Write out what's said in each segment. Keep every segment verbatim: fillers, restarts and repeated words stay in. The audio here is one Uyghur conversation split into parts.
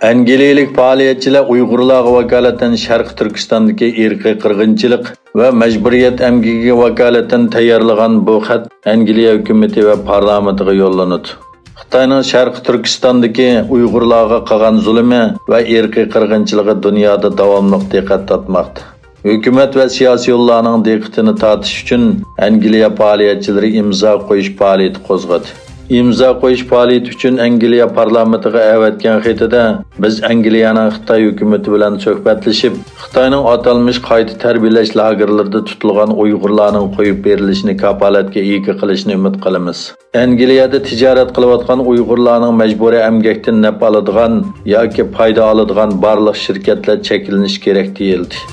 ئەنگلىيەلىك پائالىيەتچىلەر ئۇيغۇرلارغا ۋاكالىتەن شەرقىي تۈركىستاندىكى ئىرقىي قىرغىنچىلىق ۋە مەجبۇرىيەت ئەمگىكىگە ۋاكالىتەن تەييارلىغان بۇ خەت ئەنگلىيە ھۆكۈمىتى ۋە پارلامېنتىغا يوللىنىدۇ. خىتاينىڭ شەرقىي تۈركىستاندىكى ئۇيغۇرلارغا قىلغان زۇلۇمى ۋە ئىرقىي قىرغىنچىلىقى دۇنيادا داۋاملىق دىققەت تارتماقتا. ھۆكۈمەت ۋە سىياسىيونلارنىڭ دىققىتىنى تارتىش ئۈچۈن ئەنگلىيە پائالىيەتچىلىرى ئىمزا قويۇش پائالىيىتى قوزغىدى. ئىمزا قويۇش پائالىيىتى ئۈچۈن ئەنگلىيە پارلامېنتىغا ئەۋەتكەن خېتىدە، بىز ئەنگلىيەنىڭ خىتاي ھۆكۈمىتى بىلەن سۆھبەتلىشىپ، خىتاينىڭ ئاتالمىش قايتا تەربىيەلەش لاگېرلىرىدا تۇتۇلغان ئۇيغۇرلارنىڭ قويۇپ بېرىلىشىنى كاپالەتكە ئىگە قىلىشىنى ئۈمىد قىلىمىز. ئەنگلىيەدە تىجارەت قىلىۋاتقان ئۇيغۇرلارنىڭ مەجبۇرىي ئەمگەكتىن نەپ ئالىدىغان ياكى پايدا ئالىدىغان بارلىق شىركەتلەر چەكلىنىشى كېرەك، دېيىلدى.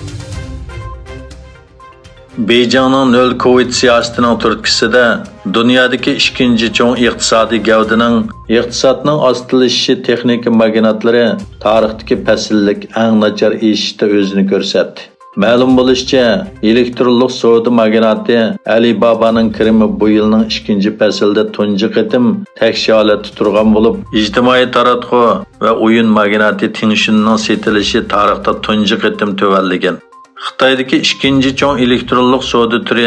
بېيجىڭنىڭ نۆل كوۋىد سىياسىتىنىڭ تۈرتكىسىدە دۇنيادىكى ئىككىنچى چوڭ ئىقتىسادىي گەۋدىنىڭ ئىقتىسادنىڭ ئاستىلىشىشى تېخنىكا ماگناتلىرى تارىختىكى پەسىللىك ئەڭ ناچار ئېشىشتا ئۆزىنى كۆرسەتتى. مەلۇم بولۇشىچە، ئېلېكترونلۇق سودا ماگناتى ئەلىبابانىڭ كىرىمى بۇ يىلنىڭ ئىككىنچى پەسلىدە تۇنجى قېتىم تەكشى ھالەتتە تۇرغان بولۇپ، ئىجتىمائىي تاراتقۇ ۋە ئويۇن ماگناتى تىڭشۈننىڭ سېتىلىشى تارىختا تۇنجى قېتىم تۆۋەنلىگەن. خىتايدىكى ئىككىنچى چوڭ ئېلېكترونلۇق سودا تۈرى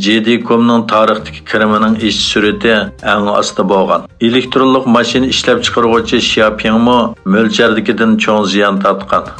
جېدىكومنىڭ تارىختىكى كىرىمىنىڭ ئېشىش سۈرئىتى ئەڭ ئاستا بولغان. ئېلېكترونلۇق ماشىنا ئىشلەپچىقارغۇچى شياپىڭمۇ مۆلچەردىكىدىن چوڭ زىيان تارتقان.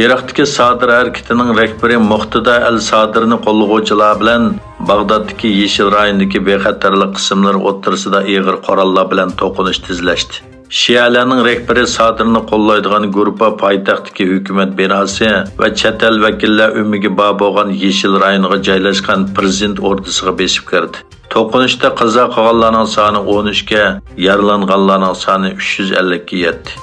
ئىراقتىكى سادىر ھەرىكىتىنىڭ رەھبىرى مۇقتىدا ئەل سادىرنى قوللىغۇچىلار بىلەن باغدادتىكى يېشىل رايوندىكى بىخەتەرلىك قىسىملىرى ئوتتۇرىسىدا ئېغىر قوراللار بىلەن توقۇنۇش تېزلەشتى. شىئەلەرنىڭ رەھبىرى سادىرنى قوللايدىغان گۇرۇپپا پايتەختتىكى ھۆكۈمەت بىناسى ۋە چەت ئەل ۋەكىللەر ئۆمىكى بار بولغان يېشىل رايونغا جايلاشقان پىرېزىدېنت ئوردىسىغا بېسىپ كىردى. توقۇنۇشتا قازا قىلغانلارنىڭ سانى ئون ئۈچكە، يارىلانغانلارنىڭ سانى ئۈچ يۈز ئەللىككە يەتتى.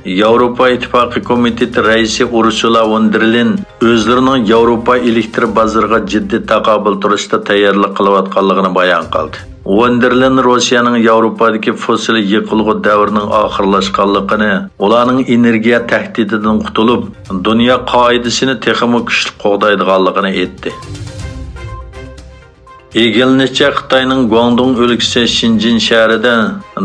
ياۋروپا ئىتتىپاقى كومىتېتى رەئىسى ئۇرسۇلا ۋون دېر لېين ئۆزلىرىنىڭ ياۋروپا ئېلېكتر بازىرىغا جىددىي تاقابىل تۇرۇشتا تەييارلىق قىلىۋاتقانلىقىنى بايان قىلدى. ۋون دېر لېين روسىيەنىڭ ياۋروپادىكى فوسىل يېقىلغۇ دەۋرىنىڭ ئاخىرلاشقانلىقىنى، ئۇلارنىڭ ئېنېرگىيە تەھدىتىدىن قۇتۇلۇپ، دۇنيا قائىدىسىنى تېخىمۇ كۈچلۈك قوغدايدىغانلىقىنى ئېيتتى. ئىگىلىنىشىچە، خىتاينىڭ گۇاڭدۇڭ ئۆلكىسى شىنجىن شەھىرىدە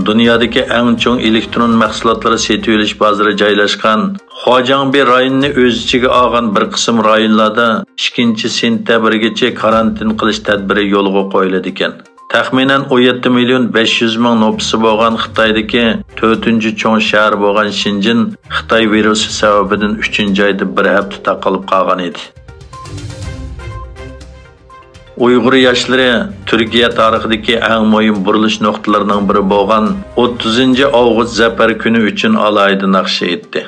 دۇنيادىكى ئەڭ چوڭ ئېلېكترون مەھسۇلاتلىرى سېتىۋېلىش بازىرى جايلاشقان خۇاجياڭبى رايونىنى ئۆز ئىچىگە ئالغان بىر قىسىم رايونلاردا ئىككىنچى سېنتەبىرگىچە كارانتىن قىلىش تەدبىرى يولغا قويۇلىدىكەن. تەخمىنەن ئون يەتتە مىليون بەش يۈز مىڭ نوپۇسى بولغان خىتايدىكى تۆتىنچى چوڭ شەھەر بولغان شىنجىن خىتاي ۋىرۇسى سەۋەبىدىن ئۈچىنچى ئايدا بىر ھەپتە تاقىلىپ قالغان ئىدى. ئۇيغۇر ياشلىرى تۈركىيە تارىخىدىكى ئەڭ مۇھىم بۇرۇلۇش نۇقتىلىرىنىڭ بىرى بولغان ئوتتۇزىنچى ئاۋغۇست زەپەر كۈنى ئۈچۈن ئالاھىدە ناخشا ئېيتتى.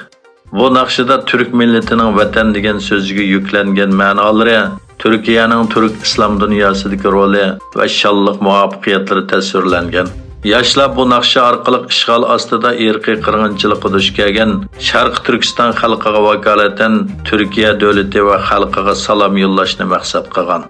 بۇ ناخشىدا تۈرك مىللىتىنىڭ ۋەتەن دېگەن سۆزىگە يۈكلەنگەن مەنالىرى، تۈركىيەنىڭ تۈرك ئىسلام دۇنياسىدىكى رولى ۋە شانلىق مۇۋەپپەقىيەتلىرى تەسۋىرلەنگەن. ياشلار بۇ ناخشا ئارقىلىق ئىشغال ئاستىدا ئىرقىي قىرغىنچىلىققا دۇچ كەلگەن شەرقىي تۈركىستان خەلقىگە ۋاكالىتەن تۈركىيە دۆلىتى ۋە خەلقىگە سالام يوللاشنى مەقسەت قىلغان.